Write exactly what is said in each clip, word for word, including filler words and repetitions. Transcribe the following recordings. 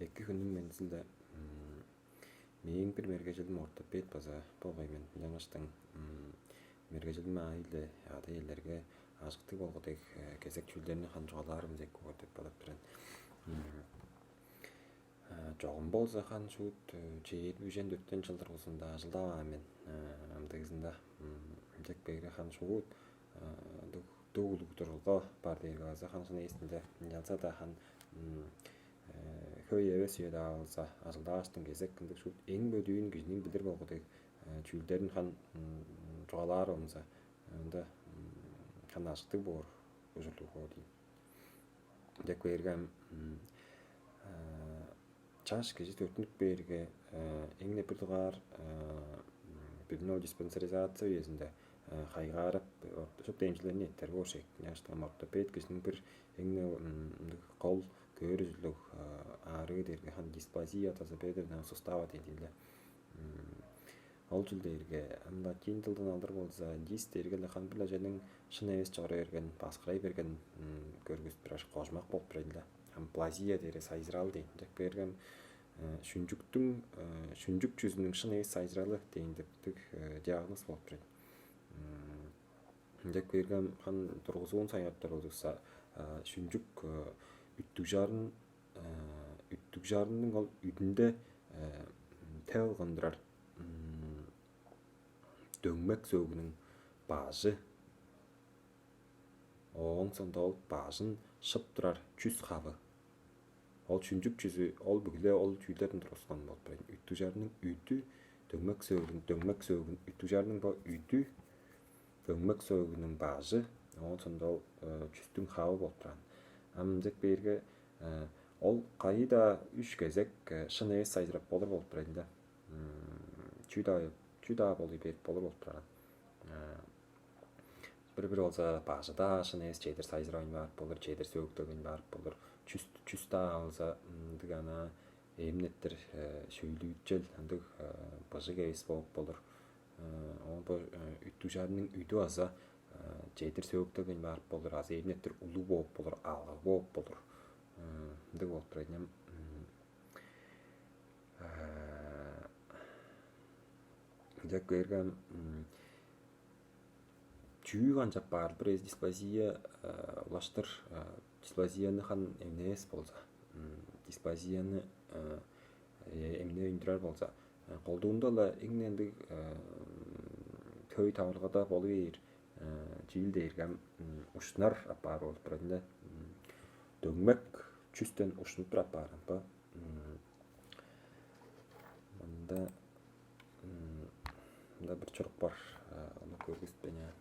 Эки хүннүң мендизинде. Мээң бир мергежилим ортопед база болгай мен. Ынчангаштың мергежилим аайы-биле ада-иелерге ажыктыг болгу дег кезек чүүлдерни хан чугаалаарым дег боор деп бодап турар мен. Чогум болза хан шуут чээрби үжен дөртен чыл дургузунда ажылдаваан мен. Ындыгызында ынчак бээрге хан шуут дуг улуг турулга бар дээрге база хан шын эвес-тир. Ынчалза-даа хан хөй эвес үеде болза ажылдааштың кезек ындыг шуут эң бөдүүн кижиниң билир болгу дег чүүлдерин хан чугаалаар болза, ында хан ажыктыг боор ужурлуг боор дейм. Дег бээрге ам чаш кижи төрүттүнүп бээрге эң-не бир дугаар бүдүн ол диспансеризация үезинде хайгаарап шупту эмчилерни эттер боор шек. Ынчаштан ортопед кижиниң бир эң-не ындыг кол көөр ужурлуг аарыы дээрге хан дисплазия тазобедренного сустава дейт ийин. Ол чүл дээрге ам латин дылдан алыр болза дис дээрге-ле хан бир-ле чүвениң шын эвес чоруй берген, баксырай берген көргүзүп турар кожумак болуп турар ийин. Ам плазия дээрге сайзырал дейн. Ынчак бээрге ам шүнчүктүң шүнчүк чүзүнүң шын эвес сайзыралы дейн дептиг диагноз болуп турар. Ынчак бээрге ам хан тургузуун сайгарыптар болзувусса, шүнчүк үттүг чарын үттүг чарынның ол үдүнде тел кылган турар дөңмек сөөгүнүң бажы, ооң соонда ол бажын шып турар чүс хавы. Ол чүнчүк чүзү ол бүгү-ле ол чүүлдерден тургускан болуп турар. Үттүг чарынның үдү, дөңмек сөөгүн, дөңмек сөөгүн, үттүг чарынның бо үдү, дөңмек сөөгүнүң бажы, ооң соонда ол чүстүң хавы болуп турган. Ам ынчап бээрге ол кайы-даа үш кезек шын эвес сайзырап болур болуп турар ийин. Чүү-даа чүү-даа болуй берип болур болуп турар. Бир-бир болза бажы-даа шын эвес чедир сайзырап баар болур, чедир сөөктелбейн баар болур. Чүс чүс-даа болза ындыг ана эмнеттир шөйлүүчел ындыг быжыг эвес болуп болур. Оон бо үттүг чарынның үдү база чедир сөөктелбейн баар болур, азы эмнеттир улуг болуп болур, алгыг болуп болур. Ындыг болуп турар ийин. Ынчап кээрге ам чүү канчап баар бир эвес дисплазия улаштыр дисплазияны хан эмневес болза, дисплазияны эмнеп үндүрер болза, колдуунда-ла эң ындыг хөй таварылгада болу бээр чүүл дээрге ам уштунар апаар болуп турар ийин. Дөңмек чүстен уштунуп турар апаар ам бо. Мында мында бир чурук бар. Ону көргүзүптейн аан.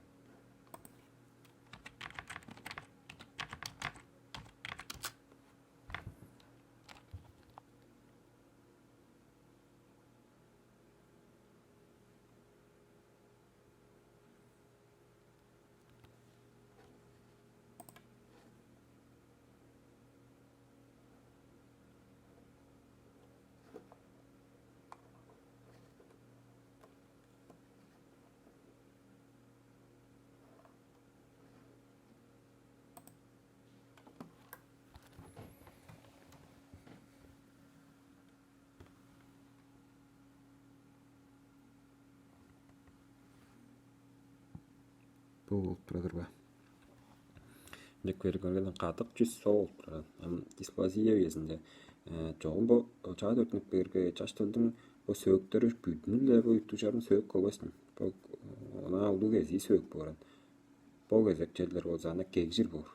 Бо болуп турар-дыр бе? Ынчап кээрге көргенде кадык чүс со болуп турар. Ам дисплазия үезинде чогум бо чаа төрүттүнүп кээрге чаш төлдүң бо сөөктери бүдүнү-ле бо үттүг чарын сөөк болбас. Бо ынаа улуг кезии сөөк боор. Бо кезек черлер болза ана кегжир боор.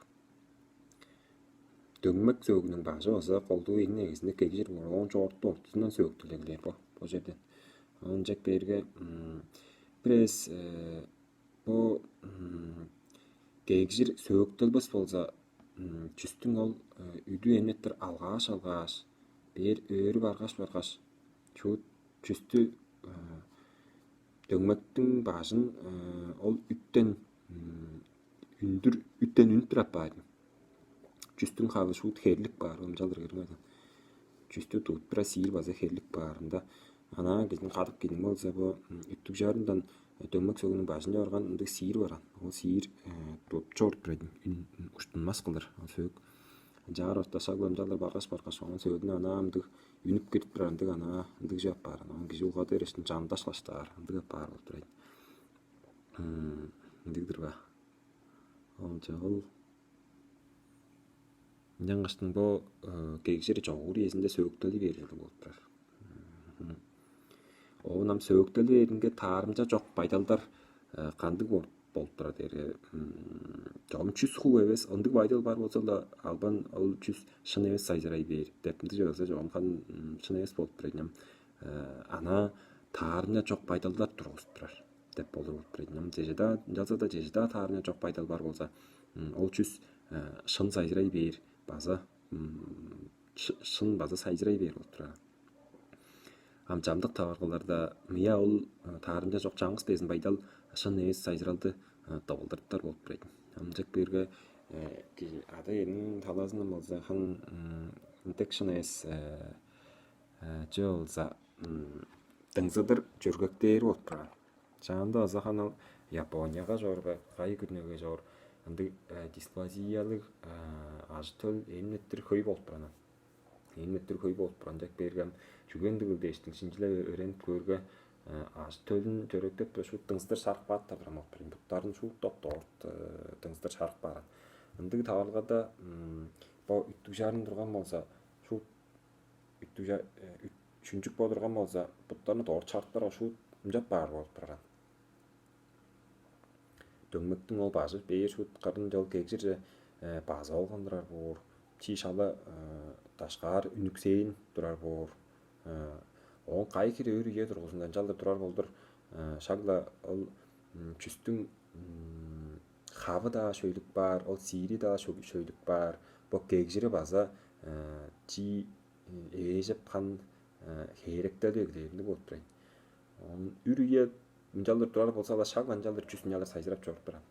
Дөңмек сөөгүнүң бажы база колдуу эң негизинде кегжир боор. Оон чоорту ортузундан сөөктүлеглер бо бо черден. Ынчап кээрге бир эвес бо кегжир сөөктелбес болза, чүстүң ол үдү эмнеттир алгааш-алгааш, бээр өөрү баргаш-баргаш, чуут чүстү дөңмектиң бажын ол үттен үндүр үттен үнүп турар апаар. Чүстүң хавы шуут херлик баар, ынчалдыр көрүңер. Чүстү тудуп турар сиир база херлик баарында. Анаа кижиниң кадык кидиң болза бо үттүг чарындан дөмек сөөгүнүң бажынче барган ындыг сиир барган. Ол сиир тудуп чорудуп турар ийин. Үн уштунмас кылдыр ол сөөк. Ынчаар орта шак ынчалдыр баргаш-баргаш, оон сөөлүнде анаа ындыг үнүп кирип турар, ындыг анаа ындыг чүве апаар. Оон кижи улгады бергештиң чанында ышкаш-даа аар, ындыг апаар болуп турар ийин. Ындыг-дыр ба? Ол чогул. Ынчангаштың бо кегжири чогуур үезинде сөөктели бээр ужурлуг болуп турар. Оон ам сөөктели бээринге таарымча чок байдалдар кандыг болуп болуп турар дээрге, чогум чүс хуу эвес ындыг байдал бар болза-ла, албан ол чүс шын эвес сайзырай бээр деп ындыг чыгырза, чогум хан шын эвес болуп турар ийин. Ам анаа таарымча чок байдалдар тургузуп турар деп болур болуп турар ийин. Ам чеже-даа ынчалза-даа, чеже-даа таарымча чок байдал бар болза, ол чүс шын сайзырай бээр база шын база сайзырай бээр болуп турар. Ам чамдык таварылгаларда мыя ол таарымча чок чаңгыс безин байдал шын эвес сайзыралды тывылдырыптар болуп турар ийин. Ам ынчап кээрге ада-иениң талазындан болза хан интек шын эвес че болза дыңзыдыр чөргектээр болуп турар. Чаанда база хан ол Японияга чорга, кайы күрнеге чор ындыг дисплазиялыг ажы-төл эмнеттир хөй болуп турган. Эмнеттир хөй болуп турган деп берген. Чүге ындыгыл дээштиң шинчилеп өөренип көөрге, ажы-төлүн чөректеп тура шуут дыңзыдыр шарып каап турган болуп турган. Буттарын шуут доп-дорт дыңзыдыр шарып каарган. Ындыг таварылгада бо үттүг чарын турган болза, шуут үттүг чүнчүк бо турган болза, буттарны дорт шарыптар шуут ынчап баар болуп турган. Дөңмектиң ол бажы бээр шуут кырынче ол кегжирже базып алган турар боор, чи шала дашкаар үнүксээн турар боор. Оон кайы хире өр үе тургузунда ынчалдыр турар болдур. Шагла ол чүстүң хавы-даа шөйлүк баар, ол сиири-даа шөйлүк баар, бо кегжири база чи ээжеп каан хээректели эгелээринниг болуп турар ийин. Оон үр үе ынчалдыр турар болза-ла, шак ынчалдыр чүс ынчалдыр сайзырап чоруп турар.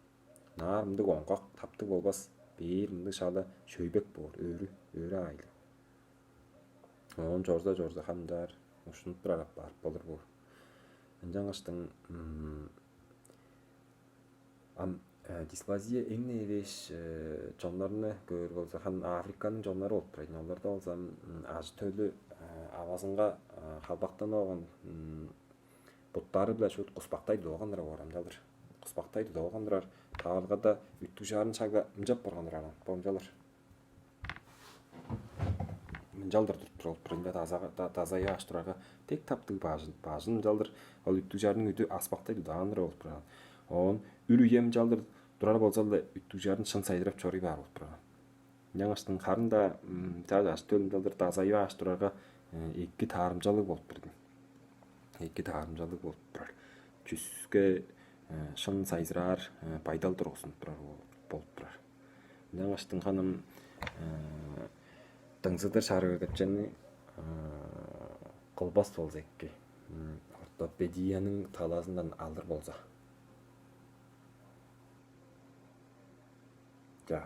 Наар мындыг оңгак таптыг болбас, бээр мындыг шала шөйбек боор, өрү, өрү аайлыг. Оон чорза-чорза хамчаар ушунуп турар апаар болур боор. Ынчангаштың ам дисплазия эң-не эвээш чоннарны көөр болза, хан Африканың чоннары болуп турар. Оларда болза ажы-төлү авазынга халбактанып алган, буттары-биле шуут куспактай тудуп алган турар боор ынчалдыр. Куспактай тудуп алган турар. Таварылгада үттүг чарын шагда ынчап барган турар бо ынчалдыр. Мынчалдыр туруп туруп турар, ында даза дазайып аш турарга, дег таптыг бажын бажын мынчалдыр ол үттүг чарның үдү аспактай дудааннар болуп турган. Оон үр үе мынчалдыр турар болза-ла, үттүг чарын шын сайдырап чоруй баар болуп турган. Ынчангаштың харын-даа чаа чаш төл мынчалдыр дазайып аш турарга, эки таарымчалыг болуп турдум. Эки таарымчалыг болуп турар. Чүске шын сайзыраар байдал тургузунуп турар болуп турар. Ынчангаштың ханым дыңзыдыр шарыыр деп чүвени кылбас болза эки. Ортопедияның талаазындан алыр болза. За,